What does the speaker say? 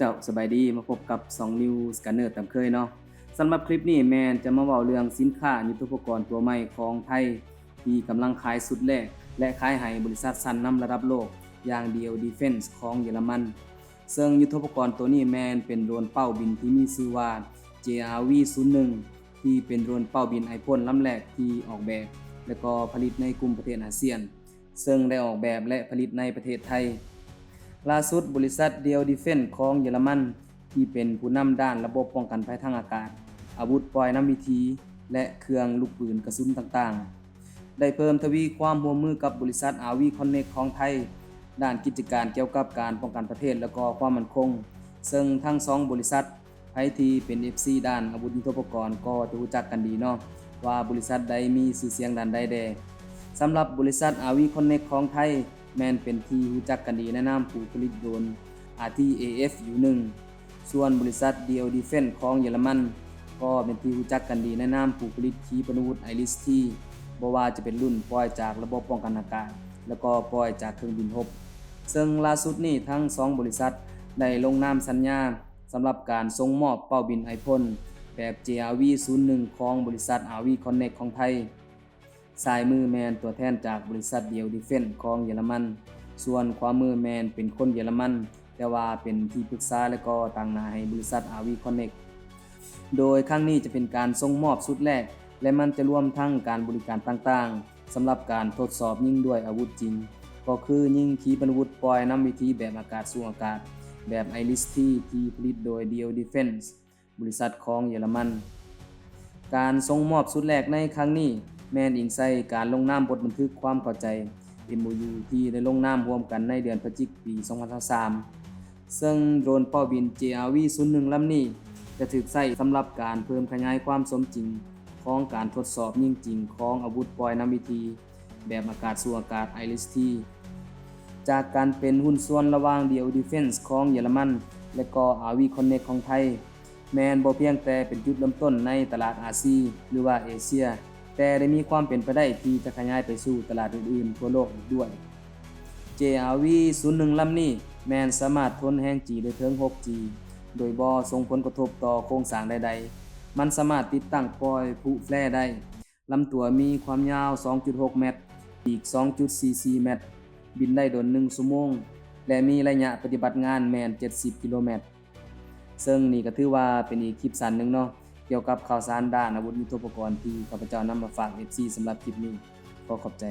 ເຈົ້າ ສະບາຍດີ ມາພົບກັບຊ່ອງ News Scanner ຕາມເຄີຍເນາະ. ສຳລັບຄລິບນີ້ແມ່ນຈະມາເວົ້າເລື່ອງສິນຄ້າຍຸດໂທປະກອນຕົວໃໝ່ຂອງໄທ ທີ່ກຳລັງຂາຍຊຸດແລກ ແລະ ຂາຍໃຫ້ບໍລິສັດຊັ້ນນຳລະດັບໂລກ ຢ່າງ Diehl Defence ຂອງເຢຍລະມັນ. ເຊິ່ງຍຸດໂທປະກອນໂຕນີ້ແມ່ນເປັນໂດຣນເປົ້າບິນທີ່ມີຊື່ວ່າ JRV ສູນໜຶ່ງ ທີ່ເປັນໂດຣນເປົ້າບິນໄອພົນລຳແລກທີ່ອອກແບບ ແລະ ກໍຜະລິດໃນກຸ່ມປະເທດອາຊຽນ, ເຊິ່ງໄດ້ອອກແບບ ແລະ ຜະລິດໃນປະເທດໄທ. ລ່າສຸດ, ບໍລິສັດ Diehl Defence ຂອງເຢຍລະມັນ ທີ່ເປັນຜູ້ນຳດ້ານລະບົບປ້ອງກັນໄພທາງອາກາດ, ອາວຸດປ່ອຍນຳວິຖີ ແລະ ເຄື່ອງລູກປືນກະສຸນຕ່າງໆ ໄດ້ເພີ່ມທະວີຄວາມຮ່ວມມືກັບບໍລິສັດ RV Connect ຂອງໄທ ດ້ານກິດຈະການກ່ຽວກັບການປ້ອງກັນປະເທດ ແລະ ກໍຄວາມໝັ້ນຄົງ, ເຊິ່ງທັງສອງບໍລິສັດ ໃຜທີ່ເປັນ ເອັຟຊີ ດ້ານອາວຸດຍຸດໂທປະກອນກໍຈະຮູ້ຈັກກັນດີເນາະ ວ່າບໍລິສັດໃດມີຊື່ສຽງດ້ານໃດແດ່. ສຳລັບບໍລິສັດ RV Connect ຂອງໄທ ແມ່ນເປັນທີ່ຮູ້ຈັກກັນດີໃນນາມຜູ້ຜະລິດໂດຣນ RTAF ຢູ່ໜຶ່ງ, ສ່ວນບໍລິສັດ Diehl Defence ຂອງເຢຍລະມັນ ກໍເປັນທີ່ຮູ້ຈັກກັນດີໃນນາມຜູ້ຜະລິດຂີປະນາວຸດ IRIS-T ບໍ່ວ່າຈະເປັນລຸ້ນປ່ອຍຈາກລະບົບປ້ອງກັນອາກາດ ແລະ ກໍປ່ອຍຈາກເຄື່ອງບິນຮົບ. ເຊິ່ງລ່າສຸດນີ້ທັງສອງບໍລິສັດໄດ້ລົງນາມສັນຍາ ສຳລັບການສົ່ງມອບເປົ້າບິນໄອພົນແບບ JRV ສູນໜຶ່ງ ຂອງບໍລິສັດ RV Connect ຂອງໄທ. ຊ້າຍມືແມ່ນຕົວແທນຈາກບໍລິສັດ Diehl Defence ຂອງເຢຍລະມັນ, ສ່ວນຂວາມືແມ່ນເປັນຄົນເຢຍລະມັນ ແຕ່ວ່າເປັນທີ່ປຶກສາ ແລະ ກໍຕາງໜ້າໃຫ້ບໍລິສັດ RV Connect. ໂດຍຄັ້ງນີ້ຈະເປັນການສົ່ງມອບຊຸດແລກ ແລະ ມັນຈະລວມທັງການບໍລິການຕ່າງໆ ສຳລັບການທົດສອບຍິງດ້ວຍອາວຸດຈິງ, ກໍຄືຍິງຂີປະນາວຸດປ່ອຍນຳວິຖີແບບອາກາດສູ່ອາກາດ ແບບ IRIS-T ທີ່ຜະລິດໂດຍ Diehl Defence ບໍລິສັດຂອງເຢຍລະມັນ. ການສົ່ງມອບຊຸດແລກໃນຄັ້ງນີ້ ແມ່ນອີງໃສ່ການລົງນາມບົດບັນທຶກຄວາມເຂົ້າໃຈ MOU ທີ່ໄດ້ລົງນາມຮ່ວມກັນໃນເດືອນພະຈິກ ປີສອງພັນຊາວສາມ. ເຊິ່ງໂດຣນເປົ້າບິນ JRV ສູນໜຶ່ງ ລຳນີ້ ຈະຖືກໃຊ້ສຳລັບການເພີ່ມຂະຫຍາຍຄວາມສົມຈິງຂອງການທົດສອບຍິງຈິງຂອງອາວຸດປ່ອຍນຳວິຖີແບບອາກາດສູ່ອາກາດ IRIS-T. ຈາກການເປັນຫຸ້ນສ່ວນລະຫວ່າງ Diehl Defence ຂອງເຢຍລະມັນ ແລະ ກໍ RV Connect ຂອງໄທ ແມ່ນບໍ່ພຽງແຕ່ເປັນຈຸດເລີ່ມຕົ້ນໃນຕະຫຼາດອາຊີ ຫຼືວ່າເອເຊຍ, ແຕ່ໄດ້ມີຄວາມເປັນໄປໄດ້ທີ່ຈະຂະຫຍາຍໄປສູ່ຕະຫຼາດອື່ນໆທົ່ວໂລກອີກດ້ວຍ. JRV ສູນໜຶ່ງ ລຳນີ້ແມ່ນສາມາດທົນແຮງຈີໄດ້ເຖິງຫົກຈີ ໂດຍບໍ່ສົ່ງຜົນກະທົບຕໍ່ໂຄງສ້າງໃດໆ. ມັນສາມາດຕິດຕັ້ງປ່ອຍຜຸແຟລະໄດ້. ລຳຕົວມີຄວາມຍາວສອງຈຸດຫົກແມັດ, ປີກສອງຈຸດສີ່ສີ່ແມັດ, ບິນໄດ້ດົນໜຶ່ງຊົ່ວໂມງ ແລະ ມີໄລຍະປະຕິບັດງານແມ່ນເຈັດສິບກິໂລແມັດ. ເຊິ່ງນີ້ກໍຖືວ່າເປັນອີກຄລິບສັ້ນໜຶ່ງເນາະ ກ່ຽວກັບຂ່າວສານດ້ານອາວຸດຍຸດໂທປະກອນທີ່ຂ້າພະເຈົ້ານຳມາຝາກ ເອັຟຊີ ສຳລັບຄລິບນີ້. ຂໍຂອບໃຈ.